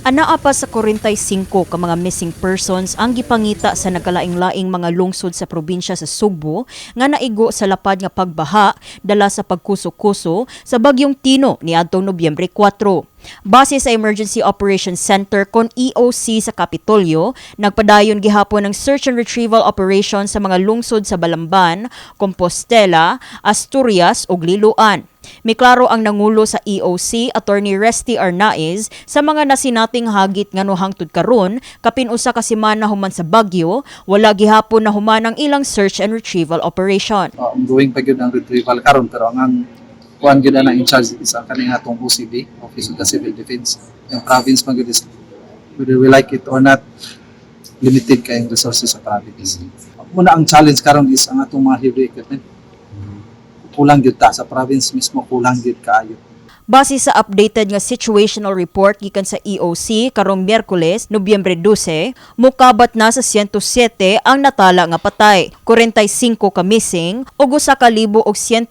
Anaa pa sa 45 ka mga missing persons ang gipangita sa nagkalaing-laing mga lungsod sa probinsya sa Sugbo nga naigo sa lapad nga pagbaha dala sa pagkuso-kuso sa bagyong Tino niadtong Nobyembre 4. Base sa Emergency Operations Center kon EOC sa Kapitolyo, nagpadayon gihapon ang search and retrieval operation sa mga lungsod sa Balamban, Compostela, Asturias ug Liloan. Miklaro ang nangulo sa EOC, Attorney Resty Arnaiz, sa mga nasinating hagit nga hangtod karon, kapin 1 ka semana human sa bagyo, wala gihapon na human ang ilang search and retrieval operation. Ongoing pa gyud ang retrieval karon, pero ang kuan gyud na in charge is ang kaning atong OCD, Office of the Civil Defense. Yung province man gyud is, whether we like it or not, limited kayong resources sa province. Muna ang challenge karon is ang atong mga heavy equipment. Kulang gyud ta sa province mismo, kulang gyud kaayo. Base sa updated nga situational report gikan sa EOC karong Miyerkules, Nobyembre 12, mukabat na sa 107 ang natala nga patay, 45 ka missing ug 1,139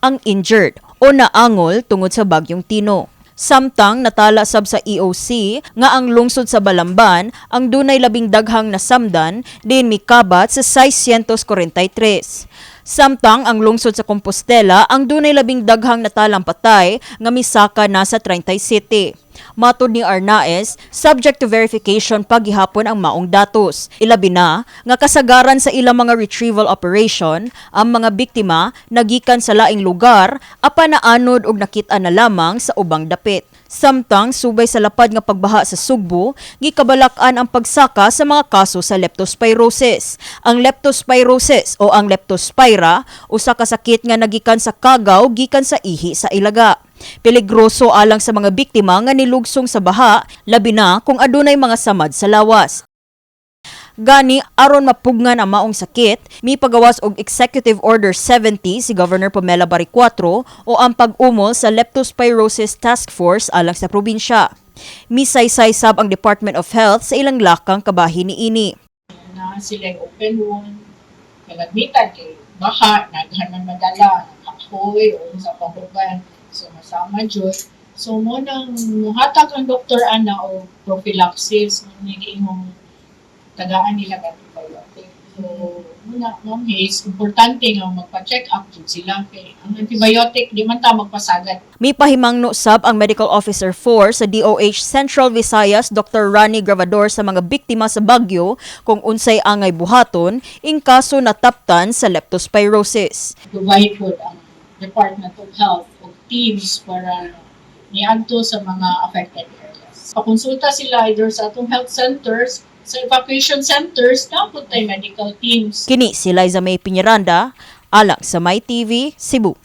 ang injured o naangol tungod sa bagyong Tino. Samtang natala sab sa EOC nga ang lungsod sa Balamban ang dunay labing daghang nasamdan din mikabat sa 643. Samtang ang lungsod sa Compostela ang dunay labing daghang natalang patay nga misaka na sa 37. Matod ni Arnaez, subject to verification paghihapon ang maong datos. Ilabi na nga kasagaran sa ilang mga retrieval operation, ang mga biktima nagikan sa laing lugar apan naanod og nakita na lamang sa ubang dapit. Samtang subay sa lapad nga pagbaha sa Sugbo, gikabalak-an ang pagsaka sa mga kaso sa leptospirosis. Ang leptospirosis o ang leptospira usa ka sakit nga nagikan sa kagaw gikan sa ihi sa ilaga. Peligroso alang sa mga biktima nga nilugsong sa baha, labi na kung adunay mga samad sa lawas. Gani aron mapugngan ang maong sakit, mipagawas og Executive Order 70 si Governor Pamela Baricuatro o ang pag-umol sa Leptospirosis Task Force alang sa probinsya. Misaysay sab ang Department of Health sa ilang lakang kabahin niini. Na sila yung open wound, kalamitan kay baha, naghan man madala, kahoy o sa pahuban, so masama jud. So mo nang muhatag ang doktor ana og prophylaxis, mo imong tagaan nila og antibiotic. So muna, Ma'am Hayes, importante nga magpa-check up jud sila kay ang antibiotic di man ta magpasagad. Mipahimangno sab ang Medical Officer 4 sa DOH Central Visayas, Dr. Rani Gravador, sa mga biktima sa bagyo kung unsay angay buhaton in kaso nataptan sa leptospirosis. Provide po ang Department of Health og teams para niadto sa mga affected areas. Pakonsulta sila either sa atong health centers, sa evacuation centers, naa pod tay medical teams. Kini si Liza May Piñaranda, alang sa My TV, Cebu.